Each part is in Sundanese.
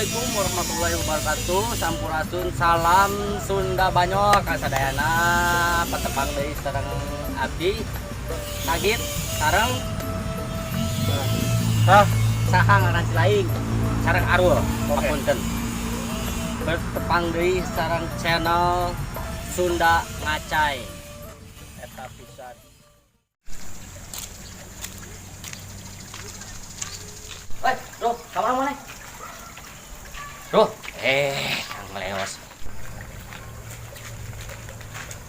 Assalamualaikum warahmatullahi wabarakatuh. Sampurasun, salam Sunda Banyol kasadayana, patepang deui sareng abdi Sagit sareng Hah? Saha ngaran si laing sareng Arul. Oke. Papunten. Bertepang deui sareng channel Sunda Ngacai. Eta pisan. Woi, bro, kamar mana? Bro, kang meleos.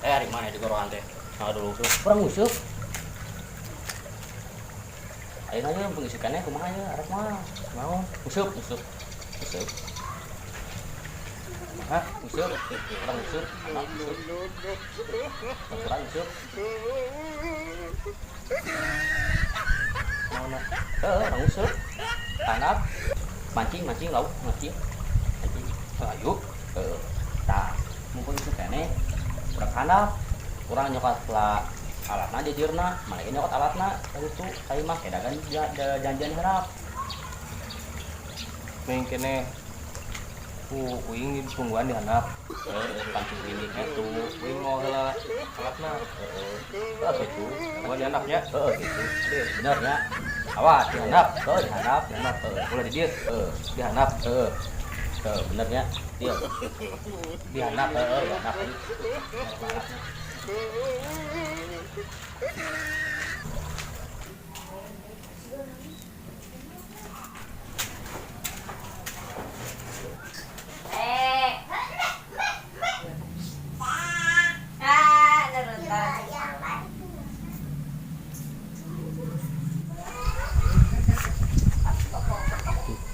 Hari mana di goroan teh? Aduh, kurang useup. Ayo nanya pengisikannya kumaha ya, arek mah. Mau? Useup, useup. Useup. Hah? Useup, kurang useup, anak useup. Kurang useup. Mau na? Heeh, urang useup. Tangkap. Mancing, mancing lauk, mancing. Mancing. Ayo. Heeh. Tah, mumpung isuk keneh urang handap. Urang nyokot lah alatna jejirna, mana ge nyokot alatna itu saya mah kedagan janjian harap. Main kene. Ku uing di tungguan di handap. Heeh, pancing ini gitu. Uing mau heula alatna. Heeh. Heeh gitu. Gua di handapnya. Heeh gitu. Deh, Bener ya. Awas di handap. Heeh, di handap. Di handap. Heeh. Ulah di dieu. Heeh. Di handap. Heeh. Heeh, bener ya. Iya. Di handap. Heeh, di handap. Alatna. Ah, nurutan.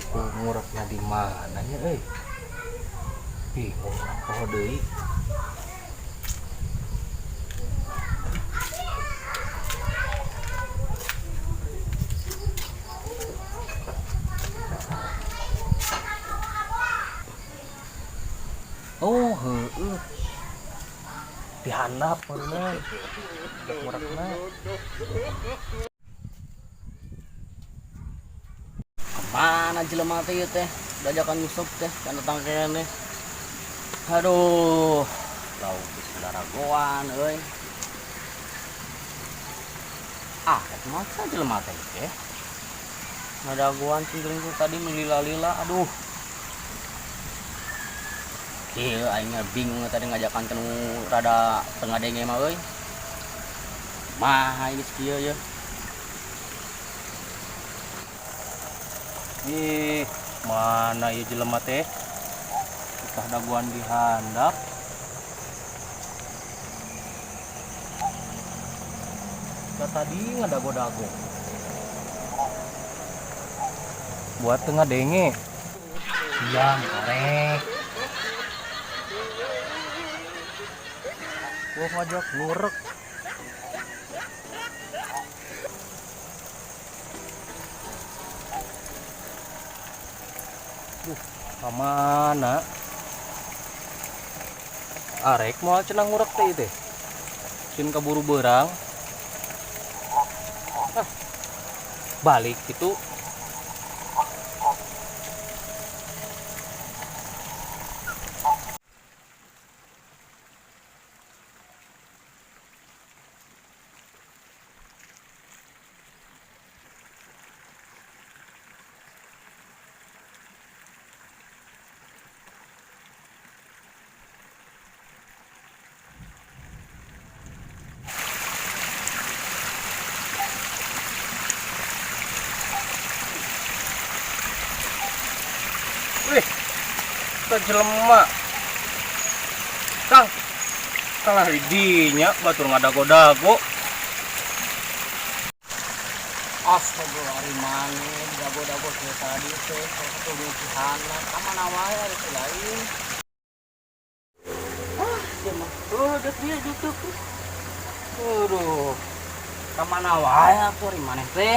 Ku ngurekna di mana nya euy? Bingung poho deui. Oh, heueuh. Di handap meureunna. Rek ngurekna. Kemana jelema teh ieu teh? Dajakan nguseup teh kan datang keneh. Aduh, lauk geus daragoan euy. Ah, rek maca jelema teh teh. Ngadagoan cingkring teh tadi melila-lila, aduh. Kieu aing mah bingung tadi ngajakan ka nu rada teu ngadenge mah euy. Mah geus kieu ye. Ih, mana ieu jelema teh? Tah dagoan di handap. Da tadi ngadago-dago. Buat teu ngadenge. Siang korek. Gua ngajak ngurek. Kamana? Arek moal cenah ngurek teh teh. Cin kaburu beurang. Ah, balik gitu. Wih, teu jelema. Kang, kalah di dinya batur ngadago-dago. Astagfirullah, ari maneh dago-dago teh tadi teh ketemu si Hana ka mana wae ari teh lain. Ah, sia mah. Oh, geus dia gitu. Aduh. Ka mana wae atuh ari maneh teh?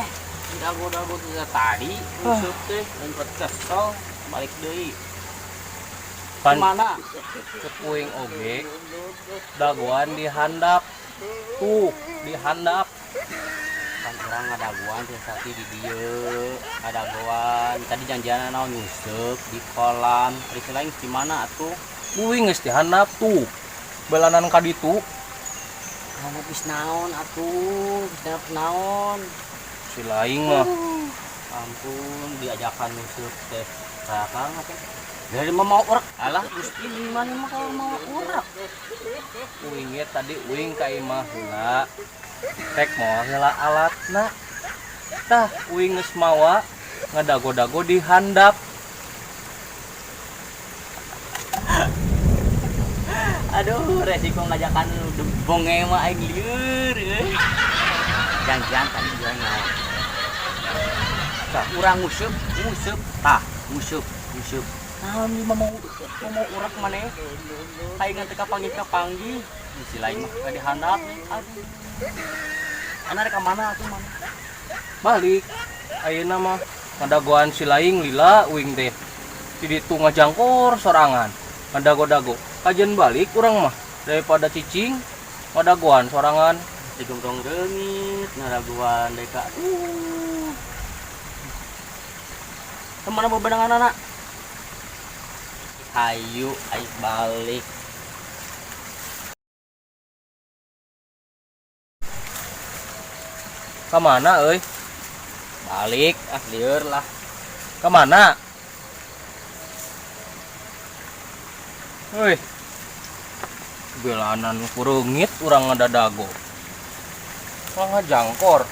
Dago-dago teh tadi, nguseup teh lempet kesel balik deui. Pan Mana? Cek uing oge dagoan di handap. Tuh, di handap. Kan urang ngadagoan teh tadi di dieu, ngadagoan. Tadi janjian naon, nguseup di kolam. Ari si laing di mana atuh? Uing geus dihandap tuh. Belanan ka ditu. Kamu bis naon atuh? Bis naon? Si laing mah. Ampun, diajakan nguseup teh. Kakang apa? Dari mau mau urak. Alah, Gusti gimana mah kalau mau urak? Uing ge tadi uing ka imah heula. Rek mawa heula alatna. Tah, uing geus mawa ngadago-dago di handap. Aduh, resiko ngajakan bonge mah aing lieur euy. Janjian tadi dia nyawa. Tah. Urang nguseup, nguseup, tah, nguseup, nguseup. Naon ieu mah mau mau urak maneh? Aing teh kapanggih-kapanggih. Si lain mah ka dihandap. Aduh. Ana rek ka mana atuh mana? Balik. Ayeuna mah ngadagoan si laing lila uing teh. Di ditu ngajangkor sorangan. Ngadago-dago. Kajen balik urang mah daripada cicing ngadagoan sorangan. Digombrong reungit ngadagoan deui ka. Aduh. Kemana bebenangan anak? Hayu, ayo balik. Ka mana euy? Balik, ah lieur lah. Ka mana? Woi. Belanan kureungit urang ngadadago. Urang ngajangkor.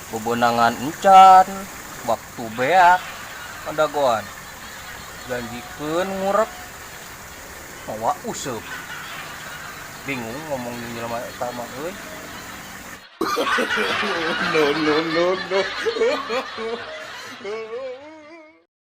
Bebenangan encan, waktu beak, ngadagoan. Janjikeun ngurek, mawa useup. Bingung ngomong jeung jelema eta mah euy. No, no, no, no.